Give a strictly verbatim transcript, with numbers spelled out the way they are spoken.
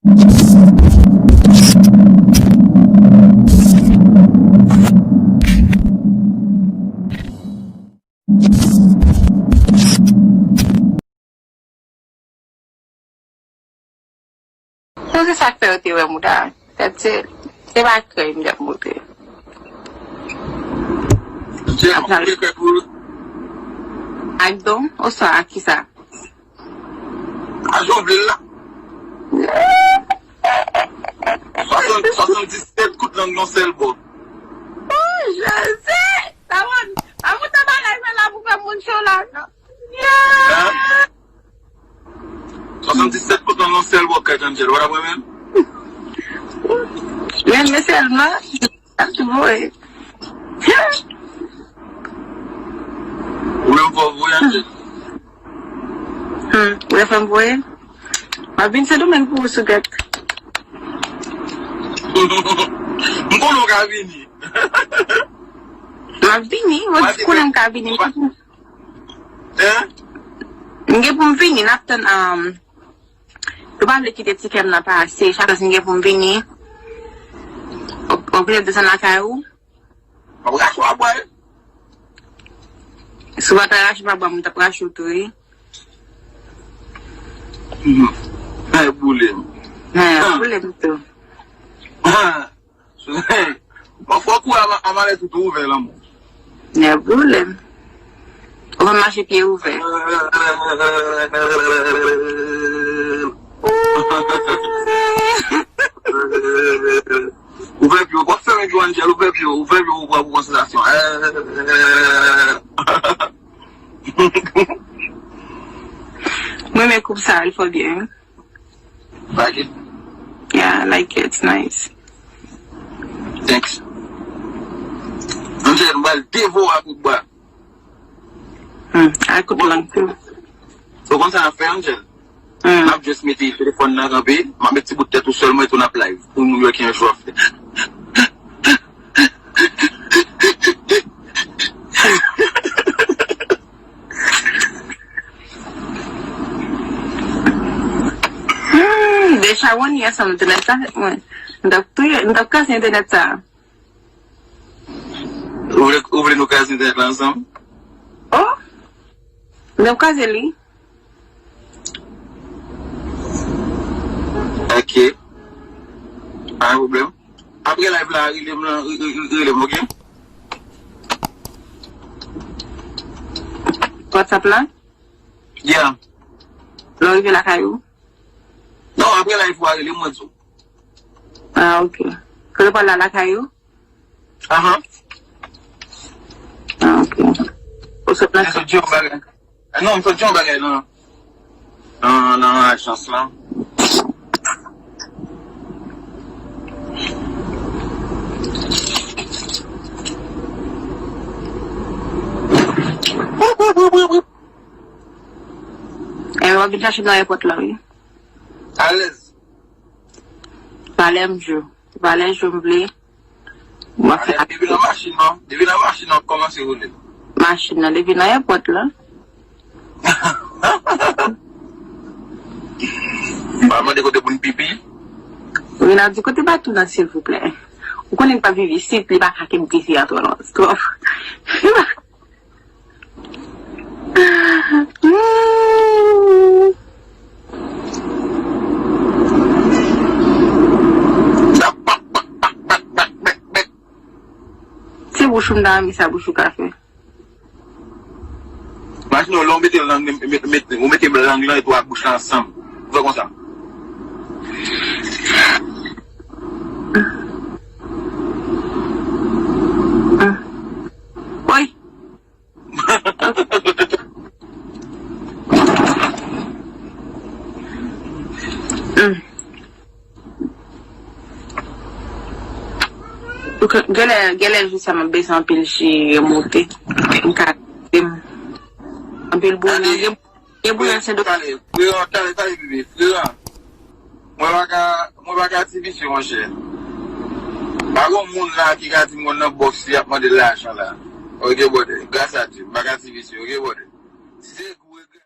Sa se sa k fè yo te wè mouda. Tèt se, se pa krèy m t ap montre. Jèm, ou te krèy pou. Ak don, oswa ak kisa? A jan w vle l la. Swasann-, swasanndisèt kout lang nan sèl bò. Oh, Jezi! Sa moun, pa moun nan bagay sa la pou fè moun cho la, non. Hein? Swasanndisèt kout lang nan sèl bò kay Angel, w ap renmen? Men, men sèlman, ap tou voye. Ou menm fò voye Angel. Hmm, ou fè m voye? M ap vin Sendomeng pou ou sou tèt. M konnen w ka vini. M ap vini, ou di konnen m ka vini. Hein? M gen pou m vini, n ap tann, um, yo pa vle kite ti kè m nan pase, chak lè m gen pou m vini. Ou, ou vle desann lakay ou? M ap rache w a bwa. Si w pa ta rache m a bwa, m t ap rache w tou, wi. Mhm. Ay, boule m. Ay, boule m tou. Ah. Pafwa kou a, a malèt ou tou ouvè lanmou. Nè boule m. Ou konn mache pye ouvè. Ouvè pye w, w ap fèmen pye w, Angel, ouvè pye w, ouvè pye w, w ap pran sansasyon. Mwen renmen koup sa, li fò byen. Like it? Yeah, I like it. It's nice. Thanks. Angel, m pral devore ak ou ba. Hmm, ak kout lang tou. Ou konn sa n ap fè, Angel? Hmm. N ap just mete telefòn nan kanpe, m ap met ti bout tèt ou sèlman epi n ap live. Pou moun yo ki yon jou ap fè. Hmm, de chawony ansanm, entènèt sa, mwen. M t ap touye, m t ap kase entènèt sa. Ou vle, ou vle nou kraze entènèt la ansanm? Oh! M t ap kraze li. Ok. Pa gen pwoblèm. Apre live la, rele m lan, re-, re-, re-, rele m, ok? WhatsApp la? Yeah. Lè w rive lakay ou? Non, apre live ou a rele m, mwen di w. Ah, ok. Kote w pral la, lakay ou? Ahan. Ah, ok. Ou sot nan... Mwen sot di yon bagay. Ah, non, m sot di yon bagay nan, nan, nan ajans lan. E w ap vin chache m nan èpòt la, wi. Alèz. Valè m di w. Valè jou m vle. Mwen fè... Depi nan machin nan, depi nan machin nan, kòmanse woule. Machin nan, depi nan èpòt la. Pa mande kote pou n pipi. Rina di, kote baton nan, silvouplè? Ou konnen m pa viv isit, li pa ka kenbe grifi a twò lon-, twò. Hmm. Se bouch ou m ta renmen sa bouch ou ka fè. Imajine w, lè w mete lang, met, met, ou mete lang lan epi w ak bouch la ansanm. Ou fè konsa. Woy. Hmm. Ou ka, genlè, genlè jou sa m ap bese anpil ji remoute. M ka, anpil bouyon. Gen bouyon Sendok. Talè, talè, talè, talè, bebe, frè. Mwen pa ka, mwen pa ka ti visye, monchè. Pa gon moun la ki ka di m konn nan bòks li ap mande lajan la. Ok, brother. Gras a Dye, m pa ka ti visye, ok, brother. Si se